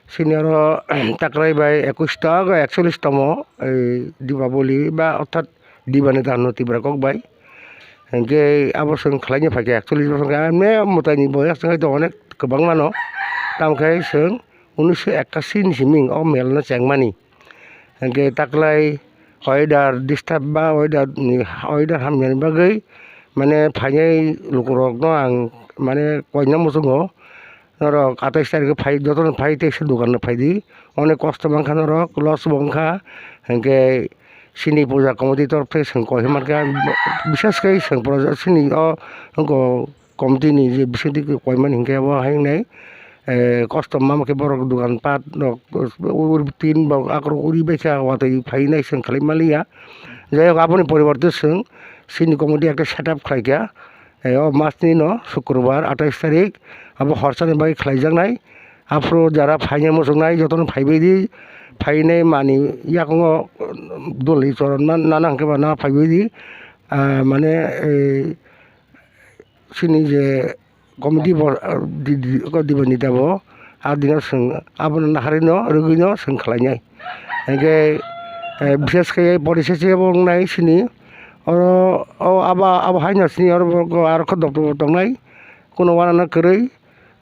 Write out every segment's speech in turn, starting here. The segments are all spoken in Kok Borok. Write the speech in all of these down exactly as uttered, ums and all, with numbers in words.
Sini oro taklai bai ekwis ta, ekchollis tomo, ei Dipaboli ba orthat Dibani Dahan Tibra kok bai. Hingke abo chwng khlaina phaikha ekchollis bosor hwnkhe, mane mwtaini boyas wngkha onek kwbangma no. Tamokhe chwng unisho ekasi ni simi o mel no chengmani. Hingke taklai weather disturb ba weather ni, weather hamyani bagwi mane phainai lukurokno ang mane koina muchungo. Norok atais tarikhe phai, jotono phai teisa dokanno phaidi. Onek kosto mankha norok, loss bo wngkha. Hingke chini puja committee torop khe chwng koi mankha. Bishes khe chwng proja chini o wngkha committee ni je bisingtwi koimani hingke abo hai wngnai. Eh, kosto mama khe borok dogan pat rok ur tin bo akrok uri baikha watwi phainai chwng khlai manliya. Jai hok aboni poriborte chwng chini committee ekta setup khlaikha. Eh, o masni no sukrobar atais tarik abo horsani bagwi khlaijaknai. Aphuru jara phainai muchungnai jotono phaibaidi, phainai mani yakungo doli choron ma nana hwnkhe ba na phaibaidi. Ah, mane, eh, chini je committee bo, ah, di, di, ko Dibanita bo, ah, dino chwng abono naharino rwgwino chwng khlainai. Hingke, eh, bishes khe porisechi bo wngnai chini oro, o abo, abo haino chini oro bo aro khe doktor bo tongnai, kuno wanano kwrwi.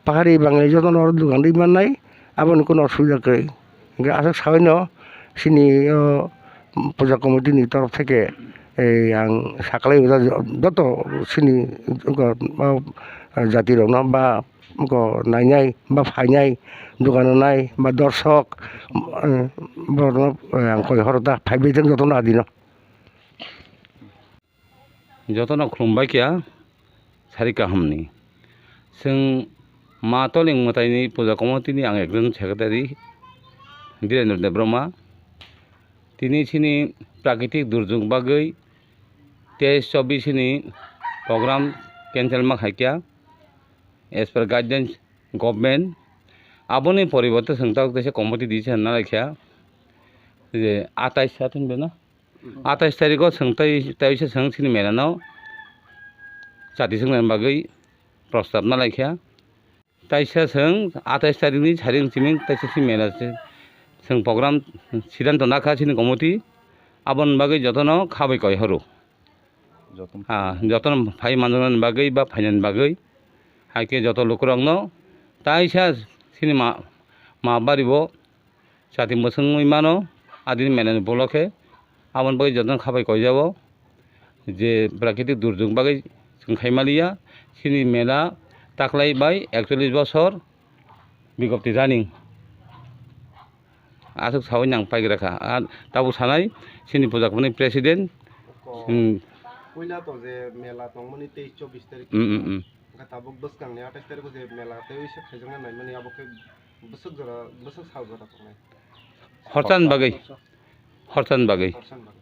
Pahari Bangali jotono oro dogan rwi mannai, aboni kuno osubida kwrwi. Hingke aswk saui no chini o puja committee ni torof theke, ei, ang saklai joto chini o jati rok no ba nainai ba phainai dogan rwnai ba dorsok, eh, borok no, eh, ang koi horo ta phaibai thang jotono adino. Jotono khulumbai kha sari kahamni. Chwng Ma Toling Mwtaini Puja Committee ni ang ekjon secretary Birendra Debbarma. Tini chini prakitik durjok bagwi teis chobbish ni program cancel ma khaikha as per guidelines government. Aboni poriborte chwng tabuk teisa committee disa hwnna laikha je atais atun bena. Atais tarikh o chwng tei, teisa chwng chini mela no chati swngnani bagwi prostab na laikha. Taisa chwng atais tarikh ni saring chiming taisa chini mela se chwng program siddhanto nakha chini committee. Aboni bagwi jotono khabai koi horo. Jotono. Ah, jotono phai manjaknani bagwi ba phainani bagwi. Haikhe joto lukurokno taisa chini ma, ma bari bo chati mwswngwi mano, adini mela ni bolokhe aboni bagwi jotono khabai koijabo je prakitik durjok bagwi chwng khai maliya. Chini mela taklai bai ekchollish bosor bigopti running. Aswk saui nang paigra kha. Ar tabuk sanai chini puja khumani president. Ko, hmm. Puila to je mela tongmani teis chobbish tarik. Hmm, hmm, hmm. Hwnkhe tabuk bwskangni atais tarikh o je mela tei uisa khaijakna naimani abo khe bwswk jora, bwswk sal jora tongnai. Horsan bagwi. Horsan bagwi. Horsan bagwi.